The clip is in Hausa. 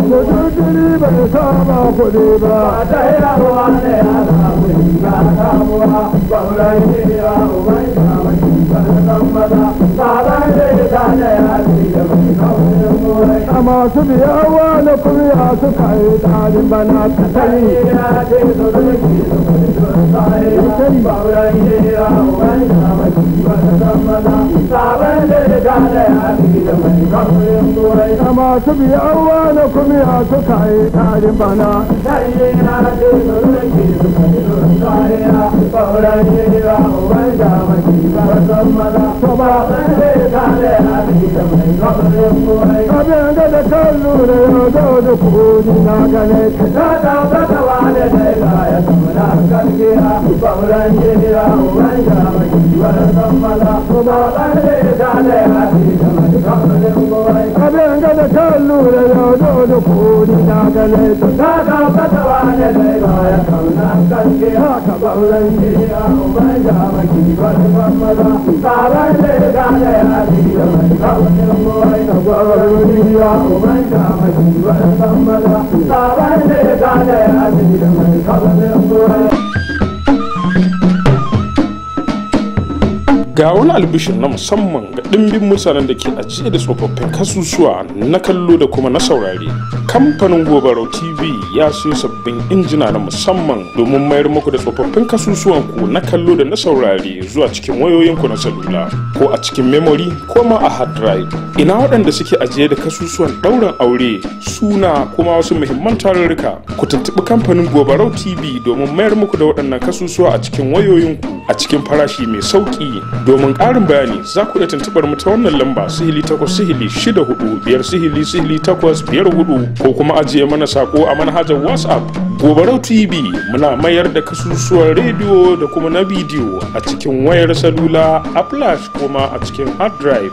Kududuri bai saba kuɗi ba. A masu biyawa na kuriya suka yi tsarin bana ta tari. A masu biyawa na kuriya suka yi tsarin bana. Abin da da kan lura ya zo da kudi na gane ka. Abin da da kan lura ya zo da kudi na gane ka. Ga wani albishir na musamman ga ɗimbin mutanen da ke ajiye da tsofaffin kasusuwa na kallo da kuma na saurare. Kamfanin Gobarau TV ya siyo sabbin injina na musamman domin mayar muku da tsofaffin kasusuwan ku na kallo da na saurare zuwa cikin wayoyinku na salula ko a cikin memory ko ma a hard drive. Ina waɗanda suke ajiye da kasusuwan ɗaurin aure, suna, kuma wasu muhimman tarurruka? Ku tuntuɓi kamfanin Gobarau TV domin mayar muku da waɗannan kasusuwa a cikin wayoyinku a cikin farashi mai sauƙi. Domin ƙarin bayani, za ku iya tuntuɓar mu ta wannan lamba: 08064500854, ko kuma ajiye mana sako a manhajar WhatsApp. Gobarau TV muna mayar da kasusuwan rediyo da kuma na bidiyo a cikin wayar salula, a flash, kuma a cikin hard drive.